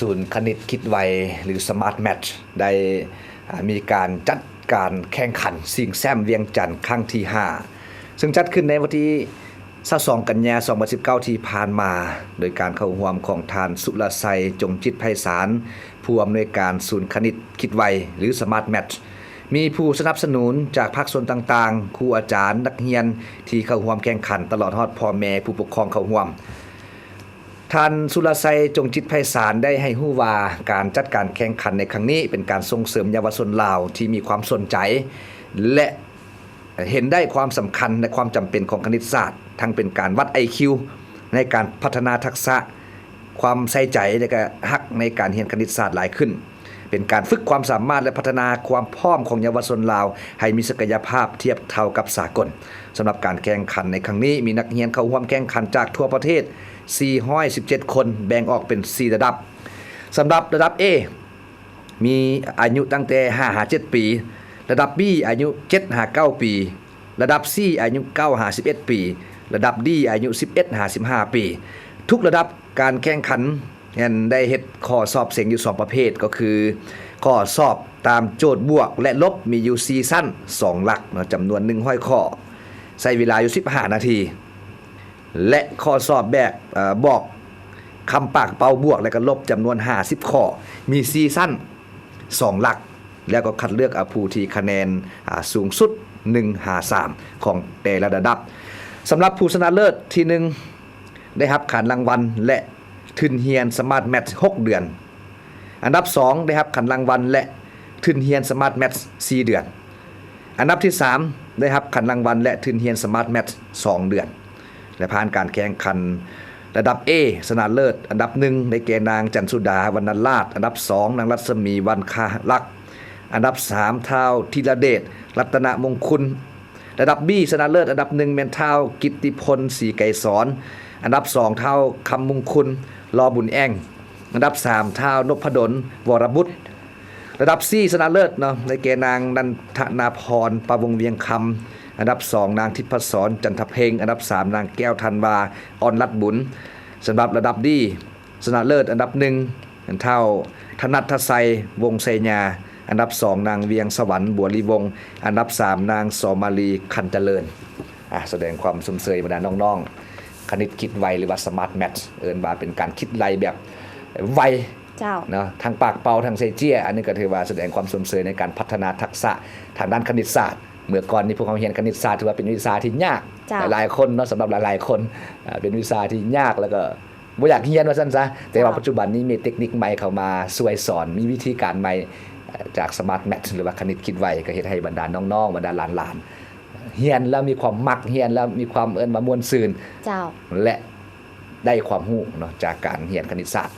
ສູນຄະນິດຄິດໄວ ຫຼື ສະມາດແມັດ ໄດ້ ອາ ມີການຈັດການແຂ່ງຂັນຊິງແຊ້ມວຽງຈັນຄັ້ງທີຫ້າ ເຊິ່ງຈັດຂຶ້ນໃນວັນທີຊາວສອງ ກັນຍາ ສອງພັນສິບເກົ້າ ທີ່ຜ່ານມາ, ໂດຍການເຂົ້າຮ່ວມຂອງທ່ານ ສຸລະໄຊ ຈົງຈິດໄພສານ ຜູ້ອຳນວຍການສູນຄະນິດຄິດໄວ ຫຼື ສະມາດແມັດ. ມີຜູ້ສະໜັບສະໜູນຈາກພາກສ່ວນຕ່າງໆ, ຄູອາຈານ, ນັກຮຽນທີ່ເຂົ້າຮ່ວມແຂ່ງຂັນ, ຕະຫຼອດຮອດພໍ່ແມ່ຜູ້ປົກຄອງເຂົ້າຮ່ວມ. ທ່ານ ສຸລະໄຊ ຈົງຈິດໄພສານ ໄດ້ໃຫ້ຮູ້ວ່າ ການຈັດການແຂ່ງຂັນໃນຄັ້ງນີ້ ເປັນການສົ່ງເສີມເຍົາວະຊົນລາວທີ່ມີຄວາມສົນໃຈ ແລະ ເຫັນໄດ້ຄວາມສຳຄັນ ແລະ ຄວາມຈຳເປັນຂອງຄະນິດສາດ, ທັງເປັນການວັດໄອຄິວໃນການພັດທະນາທັກສະ, ຄວາມໃສ່ໃຈ ແລະ ກະຮັກໃນການຮຽນຄະນິດສາດຫຼາຍຂຶ້ນ, ເປັນການຝຶກຄວາມສາມາດ ແລະ ພັດທະນາຄວາມພ້ອມຂອງເຍົາວະຊົນລາວໃຫ້ມີສັກກະຍະພາບທຽບເທົ່າກັບສາກົນ. ສຳລັບການແຂ່ງຂັນໃນຄັ້ງນີ້ ມີນັກຮຽນເຂົ້າຮ່ວມແຂ່ງຂັນຈາກທົ່ວປະເທດ ສີ່ຮ້ອຍສິບເຈັດ ຄົນ, ແບ່ງອອກເປັນ ສີ່ ລະດັບ. ສຳລັບລະດັບ A ມີອາຍຸຕັ້ງແຕ່ ຫ້າ ຫາ ເຈັດ ປີ, ລະດັບ B ອາຍຸ ເຈັດ ຫາ ເກົ້າ ປີ, ລະດັບ C ອາຍຸ ເກົ້າ ຫາ ສິບເອັດ ປີ, ລະດັບ D ອາຍຸ ສິບເອັດ ຫາ ສິບຫ້າ ປີ. ທຸກລະດັບການແຂ່ງຂັນແມ່ນໄດ້ເຮັດຂໍ້ສອບເສັງຢູ່ສອງປະເພດ, ກໍຄືຂໍ້ສອບຕາມໂຈດບວກ ແລະ ລົບ ມີຢູ່ ສີ່ ຊັ້ນ ສອງ ຫຼັກເນາະ, ຈຳນວນ ໜຶ່ງຮ້ອຍ ຂໍ້, ໃຊ້ເວລາຢູ່ ສິບຫ້າ ນາທີ. ແລະ ຂໍ້ສອບແບບ ເອີ ບອກຄຳປາກເປົ້າບວກ ແລະ ກໍລົບ ຈຳນວນ ຫ້າສິບ ຂໍ້, ມີ ສີ່ ຊັ້ນ ສອງ ຫຼັກ, ແລ້ວກໍຄັດເລືອກເອົາຜູ້ທີ່ຄະແນນ ອາ ສູງສຸດ ໜຶ່ງ ຫາ ສາມ ຂອງແຕ່ລະລະດັບ. ສຳລັບຜູ້ຊະນະເລີດທີ ໜຶ່ງ ໄດ້ຮັບຂານລາງວັນ ແລະ ທຶນຮຽນສະມາດແມັດ ຫົກ ເດືອນ. ອັນດັບ ສອງ ໄດ້ຮັບຂັນລາງວັນ ແລະ ທຶນຮຽນສະມາດແມັດ ສີ່ ເດືອນ. ອັນດັບທີ ສາມ ໄດ້ຮັບຂັນລາງວັນ ແລະ ທຶນຮຽນສະມາດແມັດ ສອງ ເດືອນ ແລະ ຜ່ານການແຂ່ງຂັນລະດັບ A ຊະນະເລີດອັນດັບ ໜຶ່ງ ໄດ້ແກ່ນາງ ຈັນສຸດາ ວັນນະລາດ, ອັນດັບ ສອງ ນາງ ລັດສະໝີ ວັນຄະລັກ, ອັນດັບ ສາມ ທ້າວ ທິລະເດດ ລັດຕະນະມົງຄຸນ. ລະດັບ B ຊະນະເລີດອັນດັບ ໜຶ່ງ ແມ່ນ ທ້າວ ກິດຕິພົນ ສີໄກສອນ, ອັນດັບ ສອງ ທ້າວ ຄຳມຸງຄຸນ ລໍບຸນແອງ, ອັນດັບ ສາມ ທ້າວ ນົບພະດົນ ວໍລະບຸດ. ລະດັບ C ຊະນະເລີດເນາະ ໄດ້ແກ່ນາງ ນັນທະນາພອນ ປະວົງວຽງຄຳ, ອັນດັບ ສອງ ນາງ ທິບພະສອນ ຈັນທະເພັງ, ອັນດັບ ສາມ ນາງ ແກ້ວທັນວາ ອອນລັດບຸນ. ສຳລັບລະດັບ D ຊະນະເລີດອັນດັບ ໜຶ່ງ ທ່ານທ້າວ ທະນັດທະໄຊ ວົງໄຊຍາ, ອັນດັບ ສອງ ນາງ ວຽງສະຫວັນ ບົວລີວົງ, ອັນດັບ ສາມ ນາງ ສອມາລີ ຄັນຈະເລີນ. ອາ ສະແດງຄວາມຊົມເຊີຍບັນດານ້ອງໆ ຄະນິດຄິດໄວ ຫຼືວ່າ ສະມາດແມັດ ເອີ້ນວ່າເປັນການຄິດໄລ່ແບບໄວ ເຈົ້າ ເນາະ ທັງປາກເປົ່າ ທັງໃສ່ເຈ້ຍ. ອັນນີ້ກໍຖືວ່າສະແດງຄວາມຊົມເຊີຍໃນການພັດທະນາທັກສະທາງດ້ານຄະນິດສາດ. ເມື່ອກ່ອນນີ້ພວກເຮົາຮຽນຄະນິດສາດຖືວ່າເປັນວິຊາທີ່ຍາກ ເຈົ້າ ຫຼາຍໆຄົນເນາະ, ສຳລັບຫຼາຍໆຄົນ ເປັນວິຊາທີ່ຍາກ ແລ້ວກໍບໍ່ຢາກຮຽນວ່າຊັ້ນຊະ. ແຕ່ວ່າ ເຈົ້າ ປັດຈຸບັນນີ້ມີເຕັກນິກໃໝ່ເຂົ້າມາຊ່ວຍສອນ, ມີວິທີການໃໝ່ ເອີ່ ຈາກສະມາດແມັດ ຫຼືວ່າຄະນິດຄິດໄວ ກໍເຮັດໃຫ້ບັນດານ້ອງໆ ບັນດາຫຼານໆ ຮຽນແລ້ວມີຄວາມມັກ, ຮຽນແລ້ວມີຄວາມ ເອີ້ນວ່າມ່ວນຊື່ນ ເຈົ້າ ແລະ ໄດ້ຄວາມຮູ້ເນາະ ຈາກການຮຽນຄະນິດສາດ.